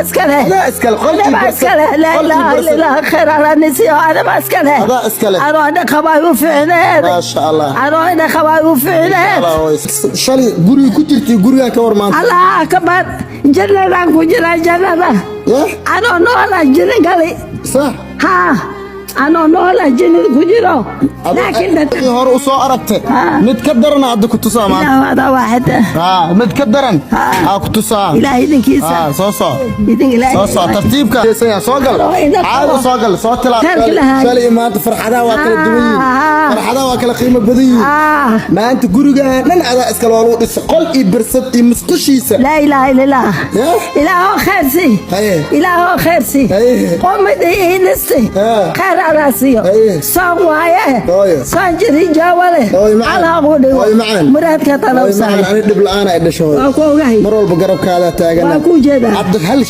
Iska leh. Adaa iskale, qolkii Anaba barsad. iska leh. Laa Qolkii ilaaha barsad. illa Allah, khayr alla nisiyo, anaba iska leh. Adaa iska leh. Anoo indha qabaa igu fiicneed. Maasha Allah. Anoo indha qabaa igu fiicneed. Shalay guriga ku jirtay, gurigan ka war maanta. Allah akbar, jannadaan ku jiraa, jannada. Ya. Anoo noola jirin gali. Sax. Haa, anoo noola jirin ku jiro, laakiin Dadkii hore u soo aragtay mid ka daran hadda ku tusaa maanta. Ilaah adaa waaxida. Haa, mid ka daran aa ku tusaa. Ilaah idinkiisa. Haa, soo soo. Idin Ilaahay. Soo soo tartiibka soo gal. Oo ina caadi qabo. Soo gal, soo tilaa. Khayrka lahaay. Shalay iyo maanta farxadaha waa kala duwan yihiin. Farxadaha waa kala qiimo badan yihiin. Maanta gurigan dhan adaa iskale, waa lagu dhisay, qol iyo bersad iyo musqushiisa. Laa ilaaha illa Allah. Ya? Ilaahoo khayr sii. Haye. Ilaahoo khayr sii. Haye. Qomid ii dhistay. Khayr allaa siiyo. Haye. Soon waaye. Hooyo. Soon jiri jaawale. Hooyo macaan. Allah kuu dhigo. Hooyo macaan. Muraadka Hooyo talowsahay. macaan, ani dhib la'aan ay dhasho, hooyo. Waa ku ogahay. Mar walba garabkaada taagana. Waa kuu jeedaa. Hadda hal